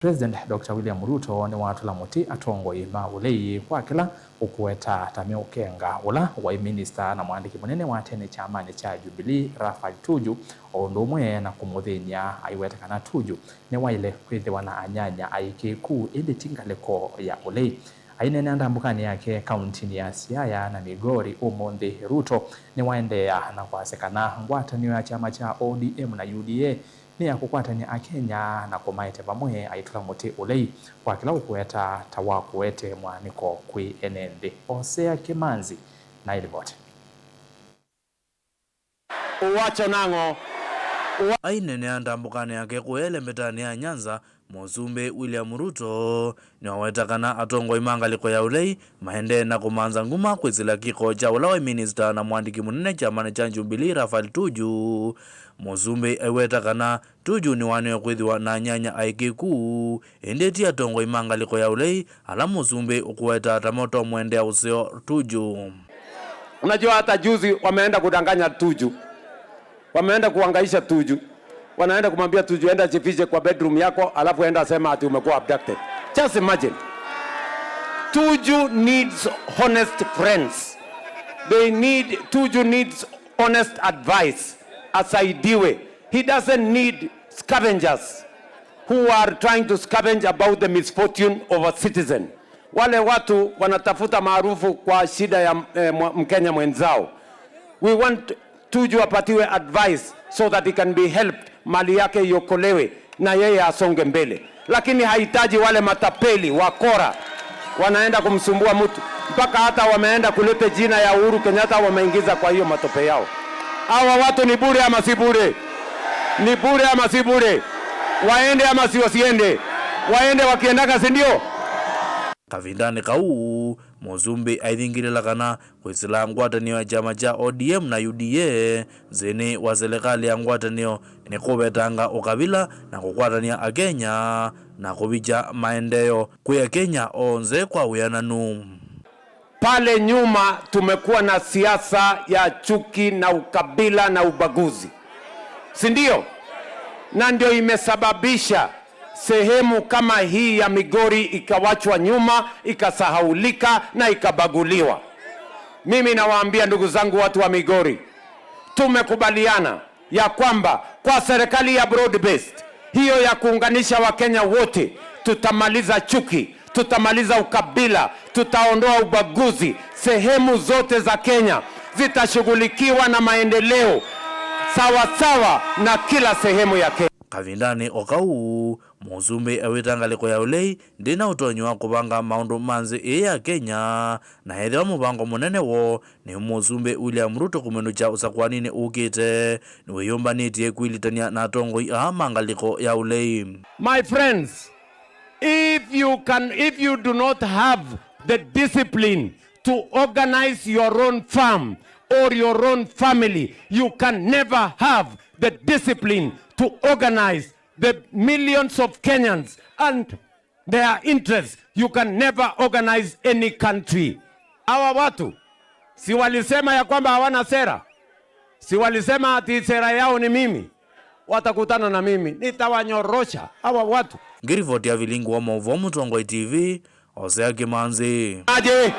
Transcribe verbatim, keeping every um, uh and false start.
President Doctor William Ruto nĩwatũla mũtĩ atongoi ma ũlei kwa kĩla ũkũweta ta meũkenga ũla waĩ minista na mũandĩki mũnene wa tene kyamanĩ kya Jubilee, Raphael Tuju, o ũndũ ũmwe na kũmũthĩny'a aiweta kana Tuju nĩwaĩle kwĩthĩwa na anyanya aĩkĩĩku, ĩndĩ ti ngalĩko ya ũlei. Aineenea ndambũkanĩ yake kauntinĩ ya Siaya na Migori ũmũnthĩ, Ruto nĩwaendeea na kwasya kana ngwatanĩo ya kyama kya O D M na U D A nĩ ya kũkwatany'a Akenya na kũmaete vamwe, aitũla mũtĩ ũlei kwa kĩla ũkũweta ta wa kũete mwanĩko kwĩ ene nthĩ. Osea Kĩmanzi na ĩlivoti. Uwacho nang'o. Aineenea ndambũkanĩ yake kũya ĩlembetanĩ ya Nyanza, Mũsumbĩ William Ruto nĩwaweta kana atongoi ma ngalĩko ya ũlei maendee na kũmanza nguma kwĩsĩla kĩko kya ũla waĩ minista na mũandĩki mũnene kyamanĩ kya Jubilee, Raphael Tuju. Mũsumbĩ aiweta kana Tuju nĩwanewe kwĩthĩwa na anyanya aĩkĩĩku, ĩndĩ ti atongoi ma ngalĩko ya ũlei ala mũsumbĩ ũkũweta ta mo to mũendea ũseo Tuju. Unajua, hata juzi wameenda kudanganya Tuju, wameenda kuhangaisha Tuju, wanaenda kumwambia Tuju, "Enda jifiche kwa bedroom yako, alafu enda sema ati umekuwa abducted." Just imagine. Tuju needs honest friends. They need, Tuju needs honest advice. Asaidiwe. He doesn't need scavengers who are trying to scavenge about the misfortune of a citizen. Wale watu wanatafuta maarufu kwa shida ya, eh, mwa-, Mkenya mwenzao. We want Tuju apatiwe advice so that he can be helped, mali yake iokolewe na yeye asonge mbele. Lakini hahitaji wale matapeli, wakora, wanaenda kumsumbua mtu. Mpaka hata wameenda kuleta jina ya Uhuru Kenyatta, wameingiza kwa hiyo matope yao. Hawa watu ni bure ama si bure? Ni bure ama si bure? Waende ama si wasiende? Waende wakiendaga, si ndio? Kavindanĩ kau, Mũsumbĩ aithingĩlĩla kana kwĩsĩla ngwatanĩo ya kyama kya O D M na U D A nthĩnĩ wa selekalĩ ya ngwatanĩo nĩ kũvetanga ũkavila na kũkwatany'a Akenya na kũvikya maendeeo kwĩ Akenya onthe kwa wĩananu. Pale nyuma tumekuwa na siasa ya chuki na ukabila na ubaguzi, si ndio? Na ndio imesababisha sehemu kama hii ya Migori ikawachwa nyuma, ikasahaulika na ikabaguliwa. Mimi nawaambia, ndugu zangu, watu wa Migori, tumekubaliana ya kwamba kwa serikali ya broad based, hiyo ya kuunganisha Wakenya wote, tutamaliza chuki, tutamaliza ukabila, tutaondoa ubaguzi. Sehemu zote za Kenya zitashughulikiwa na maendeleo sawa sawa na kila sehemu ya Kenya. Kavindanĩ o kau, Mũsumbĩ awĩta ngalĩko ya ũlei ndĩna ũtonyi wa kũvanga maũndũ ma nthĩ ĩĩ ya Kenya, na ethĩwa mũvango mũnene woo nĩ Mũsumbĩ William Ruto kũmĩnũkya ũsakũaninĩ ũkĩte, nĩwĩyũmbanĩtye kwĩlitany'a na atongoi aa ma ngalĩko ya ũlei. My friends, if you can, if you do not have the discipline to organize your own farm or your own family, you can never have the discipline to organize the millions of Kenyans and their interests. You can never organize any country. Hawa watu, si walisema ya kwamba hawana sera? Si walisema ati sera yao ni mimi? Watakutana na mimi, nitawanyorosha hawa watu. Ngĩrivoti ya vilingi wa maũvoo Mũtongoi T V, Osea Kĩmanzi. Aje.